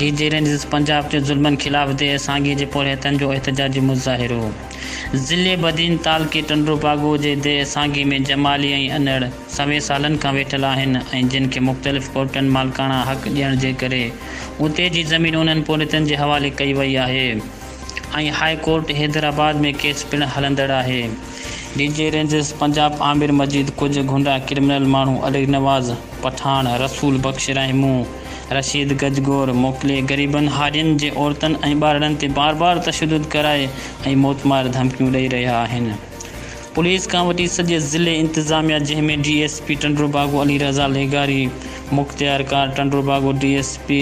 D جي Rangers Punjab جي ظلمن خلاف ديهه سانگي جي پورهيتن جو احتجاجي مظاهرو. ضلعي بدين تعلقي ٽنڊوباگو جي ديهه سانگي ۾ جمالي ۽ انڙ سوين سالن کان ويٺل آهن ۽ جن کي مختلف ڪورٽن مالڪاڻا حق ڏيڻ جي ڪري اتي جي زمين انهن پورهيتن جي حوالي ڪئي وئي آهي ۽ هاء ڪورٽ حيدرآباد ۾ ڪيس پڻ هلندڙ آهي. D G rangers Punjab Amir Majeed ڪجهه گهنڊا ڪرمنل ماڻهو علي نواز پٺاڻ، رسول بخش راهمون، رشيد گجگور موڪلي غريبن هارين جي عورتن ۽ ٻارڙن تي بار بار تشدد ڪرائي ۽ موتمار ڌمڪيون ڏئي رهيا آهن. پوليس کان وٺي سڄي ضلعي انتظاميا جنهن ۾ D S P Tando Bago Ali Raza لغاري، مختيارڪار Tando Bago D S P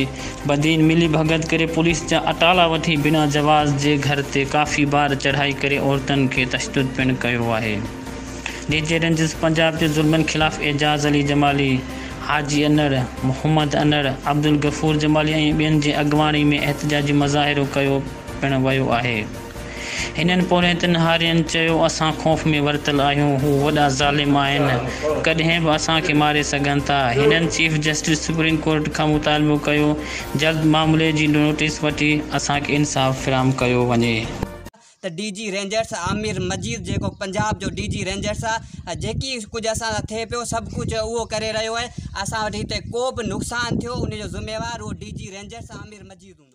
Badin ملي ڀڳت ڪري پوليس جا اٽالا وٺي بنا جواز جي گهر تي ڪافي بار چڙهائي ڪري عورتن کي تشدد پڻ ڪيو آهي. ڊي جي رينجرز پنجاب جي ظلمن خلاف اعجاز علي جمالي، حاجي انڙ، محمد انڙ، عبدالغفور جمالي ۽ ٻين جي اڳواڻي ۾ احتجاجي مظاهرو ڪيو پڻ ويو آهي. هنن پورهيتن هارين چيو اسان خوف ۾ ورتل آهيون هو وڏا ظالم آهن ڪڏهن به اسان کي ماري سگهن ٿا. هنن چيف جسٽس سپريم ڪورٽ کان مطالبو ڪيو جلد معاملي جي نوٽيس وٺي اسان کي انصاف فراهم ڪيو وڃي. ته D G rangers Amir Majeed جيڪو پنجاب جو ڊي جي رينجرس آ جيڪي ڪجهه اسان سان ٿئي پيو سڀ ڪجهه اهو ڪري رهيو آهي اسان وٽ هتي ڪو به نقصان ٿيو ان جو ذميوار اهو D G rangers Amir Majeed هوندو.